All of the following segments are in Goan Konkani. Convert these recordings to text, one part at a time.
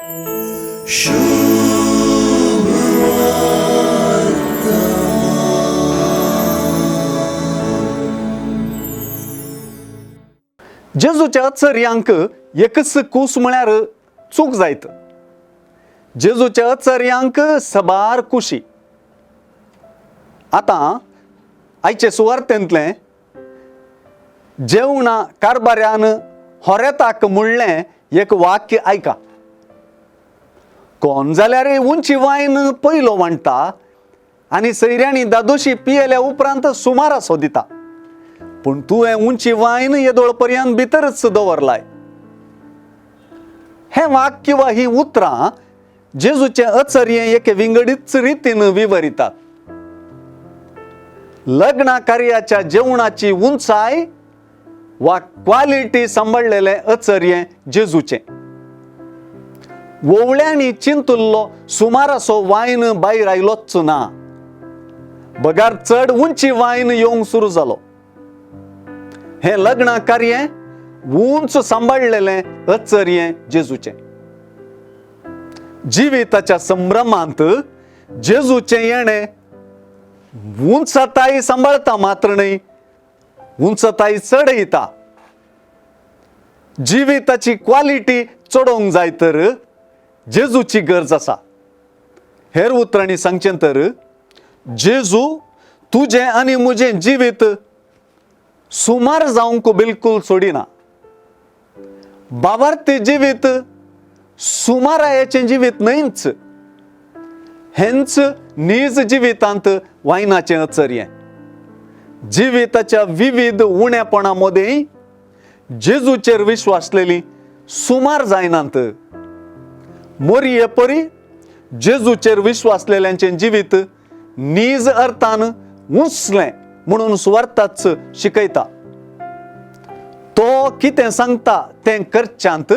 जेजूच्या अचर्यांक एकच कूस म्हळ्यार चूक जायत. जेजूच्या अचर्यांक सबार कुशी. आतां आयचे सुवार्तेंतलें जेवणा कारबाऱ्यान होरेताक म्हणलें एक वाक्य आयका. कोण जाल्यार उंची वायन पयलो वांट्टा आनी सैऱ्यांनी दादोशी पियेल्या उपरांत सुमार असो दिता, पूण तुवें उंची वायन येदोळ पर्यंत भितरच दवरलाय. हें वाक्य वा ही उतरां जेजूचें अचर्यें एके विंगडीच रितीन विवरितात. लग्ना कार्याच्या जेवणाची उंचाय वा क्वालिटी सांबाळलेलें अचर्यें जेजूचें. वोवळ्यांनी चिंतुल्लो सुमारासो वायन भायर आयलोच ना, बगार चड उंची वायन येवंक सुरू जालो. हें लग्ना कार्य उंच सांबाळलेलें अचर्यें जेजूचें. जिविताच्या संभ्रमांत जेजूचें येणें उंचताय सांबाळता मात्र न्हय, उंचताय चडयता. जिविताची क्वालिटी चडोवंक जाय तर जेजूची गरज आसा. हेर उतरांनी सांगचें तर जेजू तुजें आनी म्हजें जिवीत सुमार जावंक बिलकूल सोडिना. बाबार्थी जिवीत सुमारायेचें जिवीत न्हयच, हेंच नीज जिवितांत वायनाचें अचर्यें. जिविताच्या विविध उणेपणा मदीं जेजूचेर विश्वासलेली सुमार जायनात. मोरये परी जेजूचेर विश्वासलेल्यांचें जिवीत नीज अर्थान उंचलें म्हणून सुवार्थाच शिकयता. तो कितें सांगता तें करच्यांत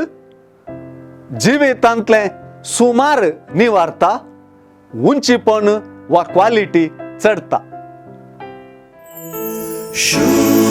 जिवितांतलें सुमार निवारता, उंचीपण वा क्वालिटी चडता. शुभ